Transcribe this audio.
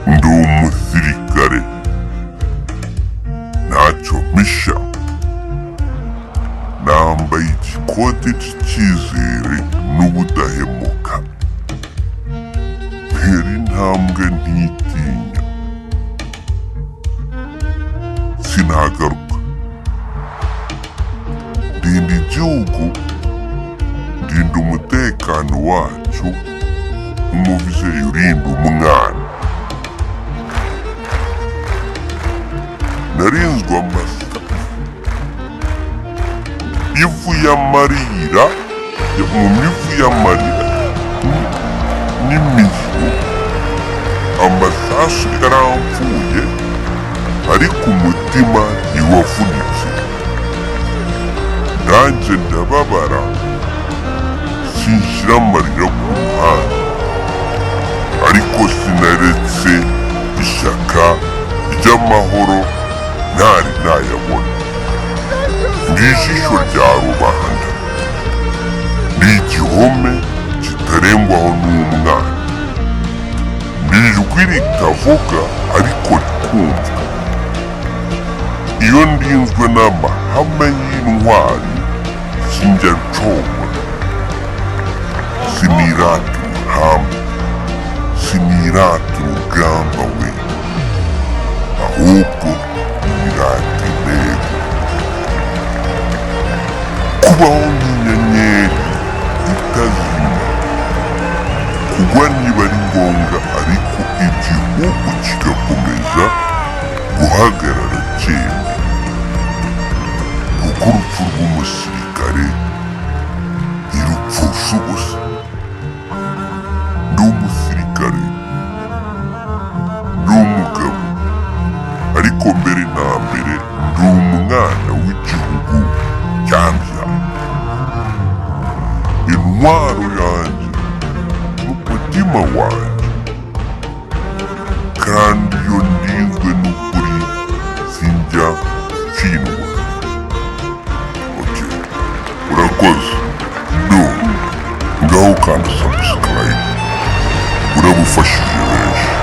Ndi umusirikare, ntacyo mpisha. Nambaye igikote cy'icyizere n'ubudahemuka. Ntera intambwe ntitinya, sinagaruka. Ndinda igihugu, ndinda umutekano wacyo nk'umubyeyi urinda umwana. Narinzwe amasasu, ivu y'amarira, mu mivu y'amarira n'imihigo. Amasasu yaramvuye, ariko umutima ntiwavunitse. Nanjye ndababara, sinshyira amarira ku ruhande, ariko sinaretse ishyaka ry'amahoro ntari nayabona. Ndi ijisho rya rubanda, ni igihome kitarengwaho n'umwana, ni ijwi ritavuga ariko rikumvwa. Iyo ndinzwe n'amahame y'intwari, sinjya ncogora. Sinirata uruhamba, sinirata urugamba we, ahubwo nirata intego. Kubaho nk'inyenyeri itazima, kugwa niba ari ngombwa, ariko igihugu kigakomeza guhagarara cyemye, kuko urupfu rw'umusirikare ntirupfusha ubusa. Ndi umusirikare, ndi umugabo, ariko mbere na mbere ndi umwana w'igihugu cyambyaye. Intwaro yanjye n'umutima wanjye, kandi iyo ndinzwe n'ukuri sinjya ntsindwa. Okay, urakoze. Do ngaho, kanda subscribe, urabufashije benshi.